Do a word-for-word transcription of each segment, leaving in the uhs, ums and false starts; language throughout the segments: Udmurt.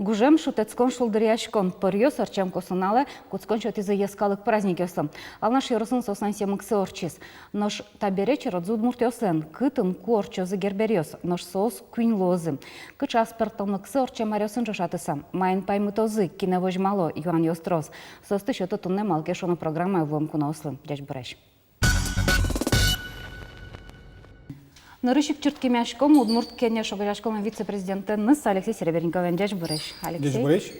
Гужем шутэтскон, шулдыръяськон. Пӧръёс ортчем косоналэ кутскон сётӥзы йӧскалык праздникъёслы. Алнаш ёросын соослэн семыксы ортчиз. Нош табере чередзы удмуртъёслэн, кытын ку ортчозы Герберъёс, нош соос куинь луозы. Кыӵе аспӧртэмлыксы ортчем аръёсын ӵошатыса, маин паймытозы, кинэ возьмало, юанъёс трос. Соосты сёто туннэ «Малы ке шуоно» программае вуэм куноослы. Ӟечбуресь! Нырысь ик чырткемъяськом Удмурт Кенеш огазеяськонлэн вице-президентэныз Алексей Серебренниковен. Ӟечбуресь, Алексей. Ӟечбуресь.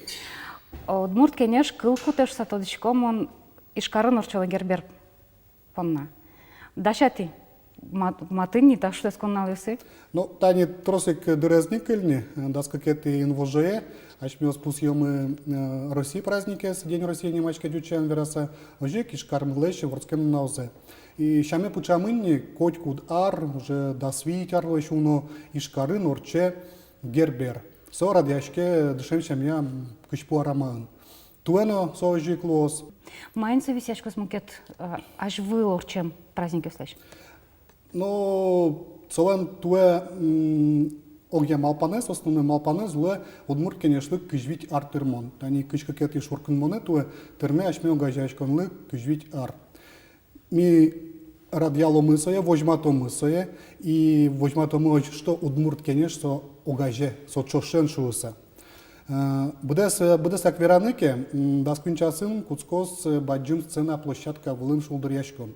Удмурт Кенеш кыл кутэ шуса тодӥсько мон Ижкарын ортчоно Гербер понна. Дасятӥ мат-, матын ни та шутэтскон нуналъёсы? Ну, тани трос ик дырез ни кыльы ни, дас кыкетӥ инвожое асьмеос пусъёмы, э, Россия праздникез, День России нимаське ӟучен вераса, озьы ик Ижкармылэсь вордскем нуналзэ. И сяме пыӵамын ни, котькуд ар, уже дас вить арлэсь уно Ижкарын ортче Гербер. Со радъяське дышем сямъя, м, кызьпу арамаын. Туэ но со озьы ик луоз. Маин со висъяськоз мукет, э, азьвыл ортчем праздникъёслэсь? Ну, солэн туэ, м, огъя малпанэз, основной малпанэз луэ Удмурт Кенешлы кызь вить ар тырмон. Тани кызь кыкетӥ шуркынмонэ туэ тырме асьме огазеяськонлы кызь вить ар. Ми радъяломы сое, возьматомы сое, и возьматомы озьы, что Удмурт Кенеш со огазе, со ӵошен шуыса. Э, быдэс, э, быдэсак вераны ке, м, дас куинь часын кутскоз, э, бадӟым сцена площадка вылын шулдыръяськон.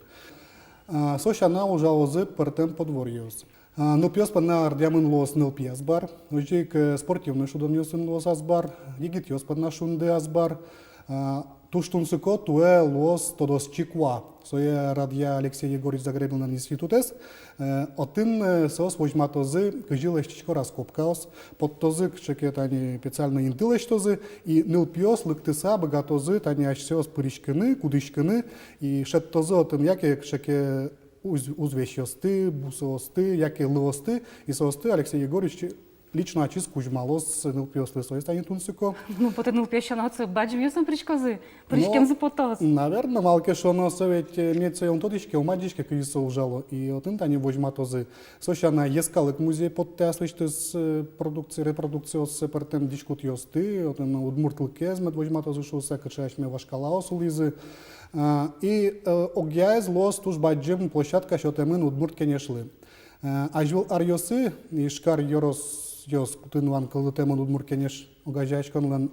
Э, со сяна ужалозы пӧртэм подворьеос. Э, нылпиос понна радъямын луоз нылпи азбар, озьы ик, э, спортивной шудонъёсын луоз азбар, егитъёс понна шунды азбар. Э, туж тунсыко туэ луоз тодосчи куа. Сое радъя Алексей Егорыч Загребинлэн институтэз. Э, отын, э, соос возьматозы, кызьы лэсьтӥсько раскопкаос, поттозы кыӵе ке тани специальной инты лэсьтозы, и нылпиос лыктыса быгатозы тани асьсэос пыриськыны, кудӥськыны, и шедьтозы отын яке кыӵе ке уз-, узвесьёсты, бусыосты, яке лыосты, и соосты Алексей Егорыч лично ачиз кузьмалоз нылпиослы, соиз тани тунсыко. Ну, потэ, нылпиос сяна отсы бадӟымъёсын пыриськозы, пыриськемзы потоз. Ну, наверно, малы ке шуоно, со ведь, э, мед сое ум тодӥське, ум адӟиське, кызьы со ужало, и отын тани возьматозы. Со сяна Йӧскалык музей поттэ аслэсьтыз, э, продукци-, репродукциоссэ, пӧртэм дӥськутъёсты, отын удмуртлыкез мед возьматозы шуыса, кыӵе асьме вашкалаос улӥзы. А, и, э, огъяез луоз туж бадӟым площадка сётэмын Удмурт Кенешлы. Э, азьвыл аръёсы Ижкар ёросъёс, кытын вань кылдытэмын Удмурт Кенеш огазеяськонлэн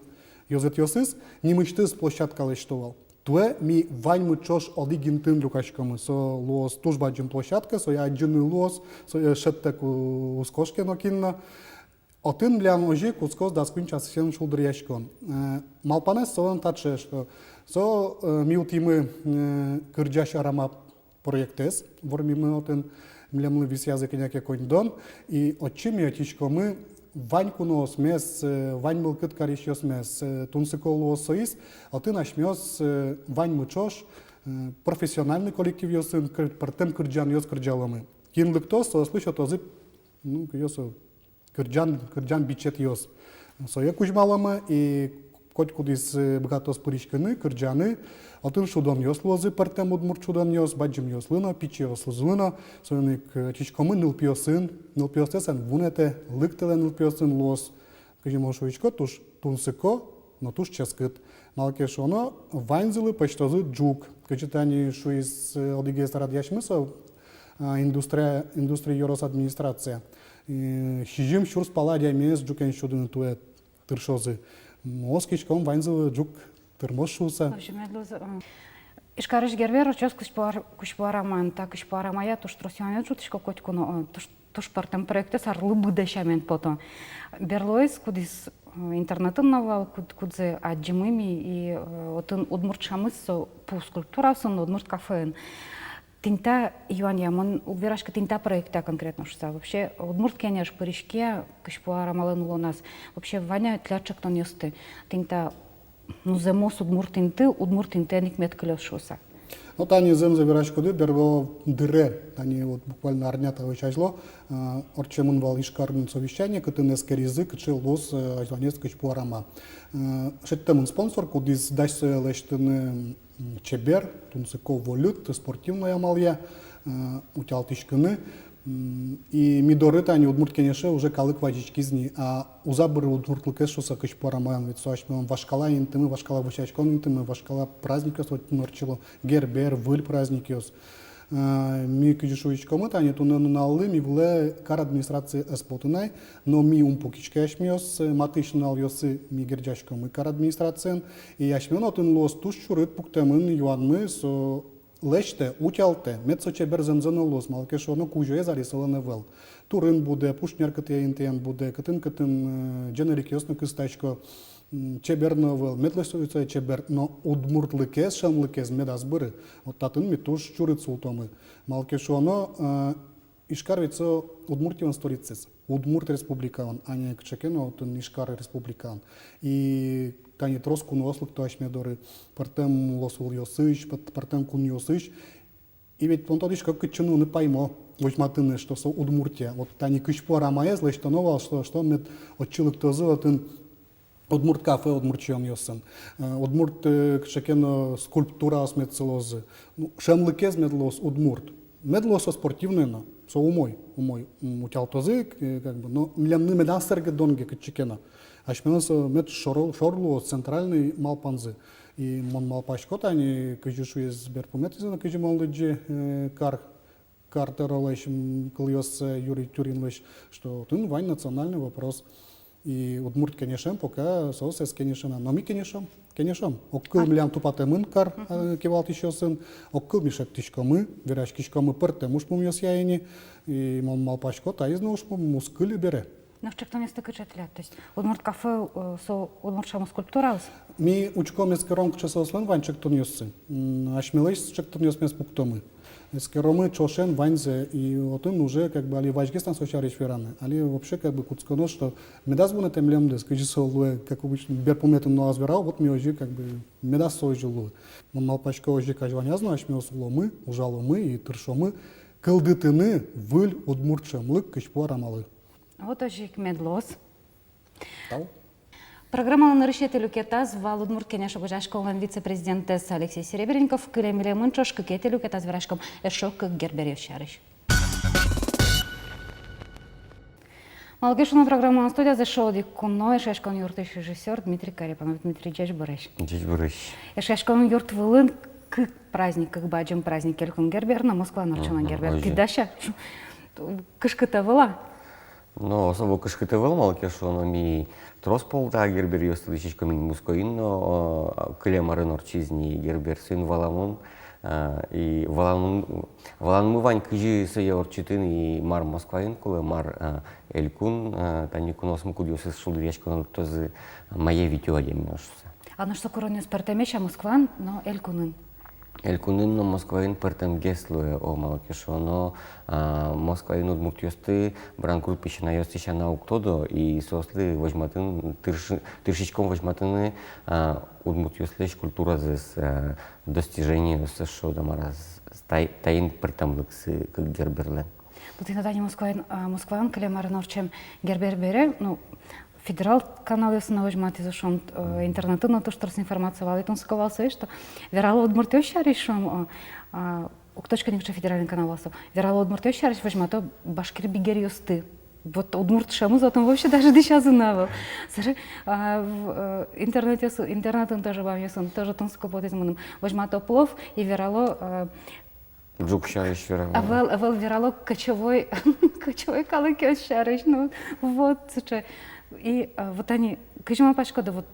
ёзэтъёсыз, нимысьтыз площадка лэсьто вал. Туэ ми ваньмы ӵош одӥг интын люкаськомы. Со луоз туж бадӟым площадка, сое адӟыны луоз, сое шедьтэк у-, уз кошке нокин но. Отын милям озьы кутскоз дас куинь часысен шулдыръяськон. Э, малпанэз солэн таӵе, что со, э, ми утӥмы, э, кырӟась арама проектэз, вормимы отын, милемлы висъязы кӧня ке коньдон, и отчы ми ӧтиськомы вань куноосмес, э, вань мылкыд карисьёсмес, э, тунсыко луоз соиз, отын асьмеос, э, ваньмы ӵош, э, профессиональной коллективъёсын кыр-, пӧртэм кырӟанъёс кырӟаломы. Кин лыктоз, соослы сётозы, ну, кызьы со, кырӟан, кырӟан бичетъёс. Сое кузьмаломы, и котькудӥз, э, быгатоз пыриськыны, кырӟаны. Отын шудонъёс луозы, пӧртэм удмурт шудонъёс, бадӟымъёслы но, пичиослы но. Соин ик, э, ӧтиськомы нылпиосын, нылпиослэсь вунэтэ, лыктэлэ нылпиосын, луоз, кызьы мон шуисько, туж тунсыко, но туж ческыт. Малы ке шуоно, ваньзылы пӧзьтозы ӝук. Кызьы тани шуиз, э, одӥгез радъясьмы со, а, индустрия, индустрия ёрос администрация. Э, сизьым сюрс пала адямиез ӝукен сюдыны туэ тыршозы. М, оскиськом, ваньзылы ӝук тырмоз шуыса. В общем, мед луоз, м, Ижкарысь Гербер ортчоз кызьпу ар-, кызьпу арамаын, та кызьпу арамая туж трос юанъёс ӝутӥсько котьку но, э, туж, туж пӧртэм проектэз арлы быдэ сямен пото. Берлоез, кудӥз, э, интернетын но вал, куд-, кудзэ адӟимы ми, и, э, отын удмурт шамыз со пу скульптураосын, удмурт кафеын. Тӥни та юанъя, мон уг вераськы тӥни та проектъя конкретно шуыса. Вообще, Удмурт Кенеш пыриське кызьпу арамалэн улоназ. Вообще, вань-а тӥляд ӵектонъёсты тӥни та, ну, зэмос удмурт инты, удмурт интыен ик мед кылёз шуыса? Ну, тани зэмзэ вераськоды, берло дыре, тани вот буквально арня талэсь азьло, а, ортчемын вал Ижкарын совещание, кытын эскеризы, кыӵе луоз, э, азьланез кызьпу арама. Э, шедьтэмын спонсор, кудӥз дась сое лэсьтыны, м, чебер, тунсыко, вольыт, спортивной амалъя, э, утялтӥськыны. И ми доры тани Удмурт Кенеше уже калык вазиськиз ни, а уз-а быры удмуртлыкез шуыса кызьпу арамаен, ведь со асьмелэн вашкала интымы, вашкала вӧсяськон интымы, вашкала праздникъёс отын ортчыло, Гербер, выль праздникъёс. Э, ми кызьы шуиськомы, тани туннэ нуналлы ми вылэ кар администраци ӧз поты на, но ми ум пукиське асьмеос, э, матысь нуналъёсы ми герӟаськомы кар администрациен, и асьмелэн отын луоз туж чурыт пуктэмын юанмы, со лэсьтэ, утялтэ, мед со чебер зэмзэ но луоз, малы ке шуоно кузёез али солэн ӧвӧл. Турын будэ, пушнер кытӥ интыен будэ, кытын-кытын, э, ӟенерикъёс но кыстасько, м, чебер но ӧвӧл, мед луоз со чебер, но удмуртлыкез, шӧмлыкез медаз быры. Вот татын ми туж чурыт султомы. Малы ке шуоно, э, Ижкар ведь со Удмуртилэн столицаез, Удмурт Республикалэн, а не кыӵе ке но отын Ижкар Республикалэн. И тани трос куноос лыкто асьме доры, пӧртэм улосвылъёсысь, пӧрт-, пӧртэм кунъёсысь. И ведь мон тодӥсько, кытчы нуыны паймо, возьматыны, что со Удмуртия. Вот тани кызьпу арамаез лэсьтоно вал, что, что мед отчы лыктозы отын удмурт кафе, удмурт сиёнъёсын, э, удмурт, э, кыӵе ке но скульптураос мед сылозы. Ну, шӧмлыкез мед луоз удмурт. Мед луоз со спортивной но, со умой, умой, м, утялтозы, э, как бы, но милемлы медаз сэргы донге кытчы ке но. Асьмелэн со мед шор, шор луоз центральной малпанзы. И мон малпасько, тани кызьы шуиз берпуметӥзэ но, кызьы мон лыдӟи, э, кар, кар тӧролэсь, м, кылъёссэ, Юрий Тюринлэсь, что отын вань национальный вопрос. И Удмурт Кенешен пока соос ӧз кенеше на. Но ми кенешом, кенешом. Огкыл милям тупатэмын кар, э, кивалтӥсьёсын, огкыл ми шедьтӥськомы, вераськиськомы пӧртэм ужпумъёсъя ини. И мон малпасько, таиз но ужпум мускыле бере. Нош ӵектонъёсты кыӵе тӥляд? То есть удмурт кафе, э, со удмурт шӧмо скульптураос? Ми учком, эскером, кыӵе соослэн вань ӵектонъёссы. М, асьмелэсь ӵектонъёсмес пуктомы. Эскеромы ӵошен ваньзэ, и отын уже как бы али вазьгес на со сярысь вераны. Али вообще как бы кутсконо, что медаз вунэты милемдыз, кызьы со луэ, как обычно, берпуметӥ нуналаз верало, вот ми озьы как бы медаз со озьы луы. Мон малпасько, озьы ик азьланяз но асьмеос уломы, ужаломы и тыршомы кылдытыны выль удмурт шӧмлык кызьпу арамалы. Вот озьы ик мед луоз. Тау. Программалэн нырысетӥ люкетаз вал Удмурт Кенеш огазеяськонлэн вице-президентэз Алексей Серебренников. Кылем милемын ӵош кыкетӥ люкетаз вераськом эшшо кык Герберъёс сярысь. «Малы ке шуоно» программалэн студияз эшшо одӥг куно, Эшъяськон юртысь режиссёр Дмитрий Корепанов. Дмитрий, ӟечбуресь. Ӟечбуресь. Эшъяськон юрт вылын кык праздник, кык бадӟым праздник: Элькун Гербер но Москваын ортчоно Гербер. Мгм, озьы. Тӥ дася кышкыт ӧвӧл-а? Но особо кышкыт ӧвӧл, малы ке шуоно ми трос пол та Герберъёсты лэсьтӥськом ини. Москваын но, э, кылем арын ортчиз ни Гербер, соин валамон, э, и валамон, валамон вань, кызьы сое ортчытыны, и мар Москваын кулэ, мар, э, Элькун, э, тани куноосмы, кудъёсыз шулдыръяськыны лыктозы, мае витё адями но шуыса. А нош со куронъёс пӧртэмесь-а Москваын но Элькунын? Элькунын но Москваын пӧртэмгес луэ, о, малы ке шуоно, а, Москваын удмуртъёсты Брангурт песянаосты сяна уг тодо, и соослы возьматыны, тырши-, тыршиськом возьматыны, а, удмуртъёслэсь культуразэс, а, достижениосыз, шуод-а, мар-а, тай-, таин пӧртэмлыксы кык Герберлэн. Вот тӥни тани Москваын, а, Москваын кылем арын ортчем Гербер бере, ну, федерал каналъёсын но возьматӥзы, шуом, э, интернетын но туж трос информация вал, и тунсыко вал сое, что верало удмуртъёс сярысь, шуом, э, а, уг тодӥськы, кыӵе федеральный канал вал со, верало удмуртъёс сярысь, возьмато башкир бигеръёсты. Вот удмурт шӧмыз отын вообще даже дӥсязы но ӧвӧл. Собере, а, в, э, интернетъёс-, интернетын тоже, бамъёсын тоже тунсыко потӥз мыным. Возьмато плов и верало, э, Ӝук сярысь верало. Ӧвӧл, ӧвӧл, верало кочевой, кочевой калыкъёс сярысь, ну, вот, сыӵе. И, а, вот тани, кызьы малпаськоды, вот,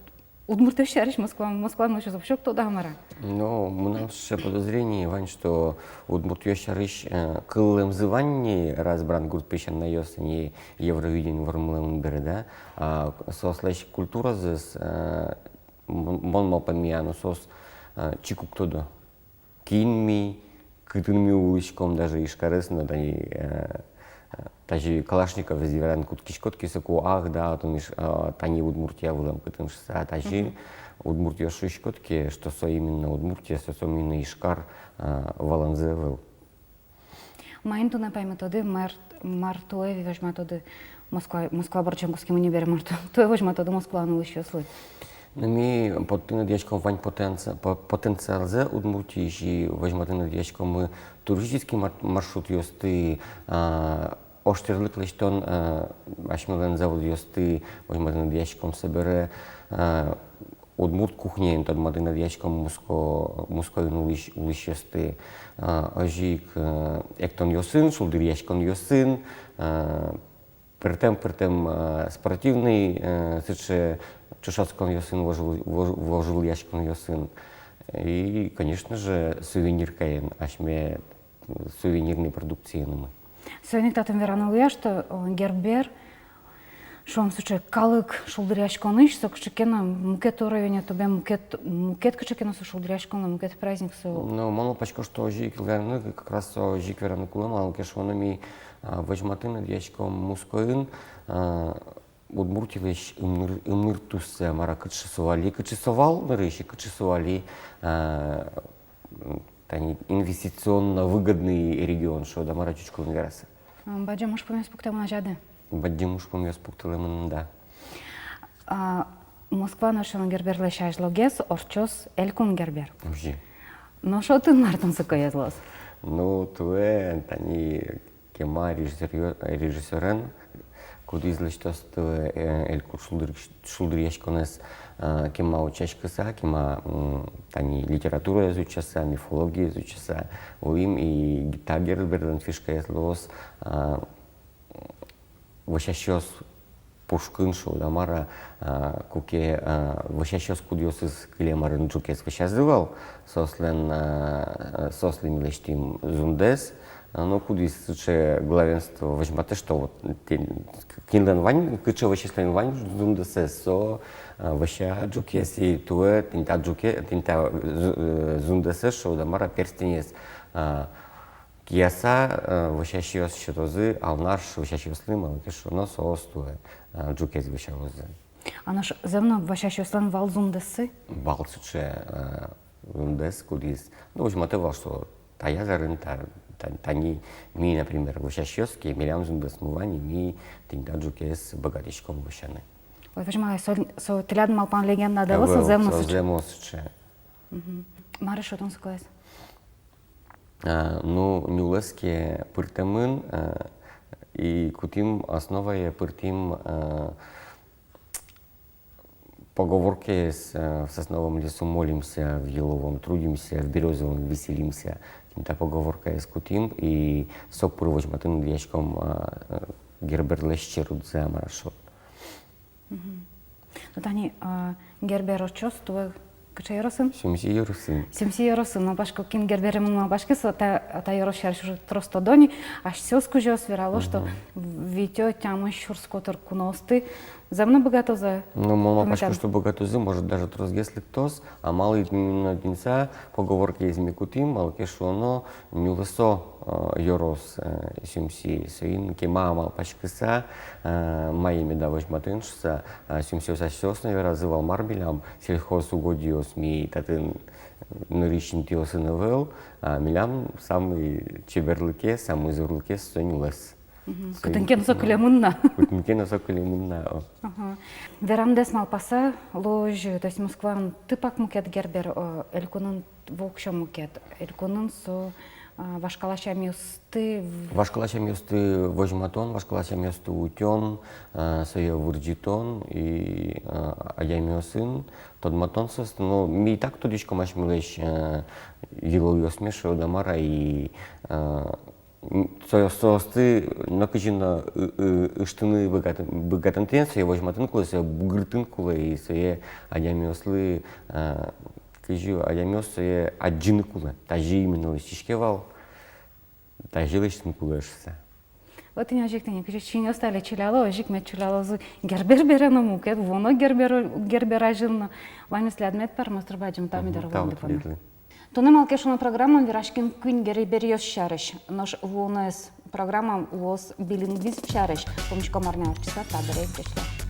удмуртъёс сярысь Москва, Москваын вообще, вообще уг тодо-а, мар-а? Ну, мынам сыӵе подозрение вань, что удмуртъёс сярысь, э, кылэмзы вань ни, раз Брангурт песянаос ини Евровидение вормылэмын бере, да, а, соослэсь культуразэс, э, м-, мон малпамея, ну, соос, э, чик уг тодо. Кин ми, кытын ми улӥськом, даже Ижкарысь но, тани, э, э, тазьы Калашниковез вераны кутскиськод ке, соку: ах, да, отын Иж-, э, тани Удмуртия вылэм кытын шуыса, а тазьы удмуртъёс шуиськод ке, что со именно Удмуртия, со, со именно Ижкар, э, валанзы ӧвӧл. Маин туннэ паймытоды, мар, мар туэ возьматоды Москва, Москва бордысен кутскимы ни бере, мар ту-, туэ возьматоды Москваын улӥсьёслы? Ну, ми поттыны дыръяськом вань потенци-, по-, потенциалзэ Удмуртиысь, и возьматыны дыръяськом туристический мар-, маршрутъёсты, а, ожтӥрлык лэсьтон, а, асьмелэн заводъёсты возьматыны дыръяськом, собере, а, удмурт кухняен тодматыны дыръяськом Муско-, Мускоын улӥсь-, улӥсьёсты, а, озьы ик, а, эктонъёсын, шулдыръяськонъёсын, а, пӧртэм-пӧртэм, э, спортивный, э, сыӵе ӵошатсконъёсын, вожвыл-, вож-, вожвылъяськонъёсын. И, конечно же, сувенир каен, асьме сувенирной продукциенымы. Соин ик татын вераны луэ, что, э, Гербер, шуом, сыӵе калык шулдыръяськонысь, со кыӵе ке но мукет районэ, тобе мукет, мукет кыӵе ке но со шулдыръяськон, мукет праздник со. Но мон малпасько, что озьы ик вераны, как раз со озьы ик вераны кулэ, малы ке шуоно ми а, возьматыны дыръяськом Мускоын, а, Удмуртилэсь ымныр-, ымныр туссэ, мар-а, кыӵе со вал и, кыӵе со вал нырысь и кыӵе со вал и, а, м, тани инвестиционно выгодный регион, шуод-а, мар-а, ӟуч кылын вераса. М, бадӟым ужпумъёс пуктэмын азяды. Бадӟым ужпумъёс пуктылэмын, да. А, Москва но шуом Герберлэсь азьлогес ортчоз Элькун Гербер. Озьы. Нош отын мар тунсыкоез луоз? Ну, туэ тани кема режиссёр-, режиссёрен, кудӥз лэсьтоз туэ, э, Элькун шулдыр-, шулдыръяськонэз, а, кема утчаськыса, кема, м, тани литератураез утчаса, мифологиез утчаса, улӥм, и та Герберлэн фишкаез луоз, а, вӧсясьёс пушкын, шуод-а, мар-а, а, куке, а, вӧсясьёс, кудъёсыз кылем арын ӝукез вӧсязы вал, соослэн, а, соослы ми лэсьтӥм зундэс, а, ну, кудӥз сыӵе главенство возьматэ, что вот тӥ-, кинлэн вань, кыӵе вӧсяслэн вань зундэсэз, со, а, вӧся ӝукез, и туэ тӥни та ӝуке-, тӥни та зу-, э, зундэсэз, шуод-а, мар-а, перстенез, а, кияса, э, вӧсясьёс сётозы Алнаш вӧсясьёслы, малы ке шуоно соос туэ, э, ӝукез вӧсялозы. А нош зэм но вӧсясьёслэн вал зундэссы? Вал сыӵе, э, зундэс, кудӥз, ну, возьматэ вал, что таяз арын та-, та-, тани ми, например, вӧсясьёс ке, милям зундэсмы вань, ми тӥни та ӝукез быгатӥськом вӧсяны. Ой, возьмалэ, со, со тӥляд малпан легенда-а, ӧвӧл, со зэм но сыӵе? Зэм но сыӵе. Мгм. Мар эшшо тунсыкоез? А, ну, нюлэс ке пыртэмын, а, и кутӥм основае, пыртӥм, а, поговоркаез, а: «В сосновом лесу молимся, в еловом трудимся, в берёзовом веселимся». Тӥни та поговоркаез кутӥм, и со пыр возьматыны дыръяськом, а, Герберлэсь черодзэ, мар-а шуод. Мгм. Ну, тани, а, Гербер ортчоз туэ кыӵе ёросын? Сюмси ёросын. Сюмси ёросын. Малпасько, кин Герберемын малпаське, со та, та ёрос сярысь уже трос тодо ни, асьсэос кузёос верало, что витё, тямыс сюрс котыр куноосты. Зэм но быгатозы-а? Ну, мон малпасько, что быгатозы, может, даже тросгес лыктоз, а малы именно тӥни со поговоркаез ми кутӥм, малы ке шуоно, нюлэсо, э, ёрос, э, Сюмси, соин кема малпаськыса, э, мае меда возьматыны шуыса, э, сюмсиос асьсэос но веразы вал, мар милям сельхозугодиос, ми татын нырысь интыосын ӧвӧл, а милям самый чеберлыкез, самый зурлыкез со нюлэс. Мгм. Кытын ке но со кылемын на. Кытын ке но со кылемын на, о. Ага. Верамдэс малпаса, луоз, то есть Москваын тыпак мукет Гербер, о, Элькунын воксё мукет. Элькунын со, а, вашкала сямъёсты в- Вашкала сямъёсты возьматон, вашкала сямъёсты утён, а, сое вырӟытон и, а, адямиосын тодматон соосты. Но ми и так тодӥськом асьмелэсь, а, йылолъёсмес, шуод-а, мар-а, и, а, М, со-, соосты нокызьы но ы-, ы-, ыштыны быгатон, быгатонтэм, сое возьматыны кулэ, сое бугыртыны кулэ, и сое адямиослы, а, кызьы адямиос сое адӟыны кулэ. Тазьы именно лэсьтӥське вал, тазьы лэсьтыны кулэ шуыса. Вот тӥни озьы ик, тӥни кызьы чиньыос тани чиляло, озьы ик мед чилялозы Гербер бере но, мукет вуоно Гербер, Гербер азьын но. Ваньмыз тӥляд мед пӧрмоз, туж бадӟым тау ми доры вуэмды понна. Туннэ «Малы ке шуоно» программамы вераським куинь Герберъёс сярысь, нош вуоноез программамы луоз билингвизм сярысь. Пумиськом арня ортчыса, табере ик ӟеч луэ.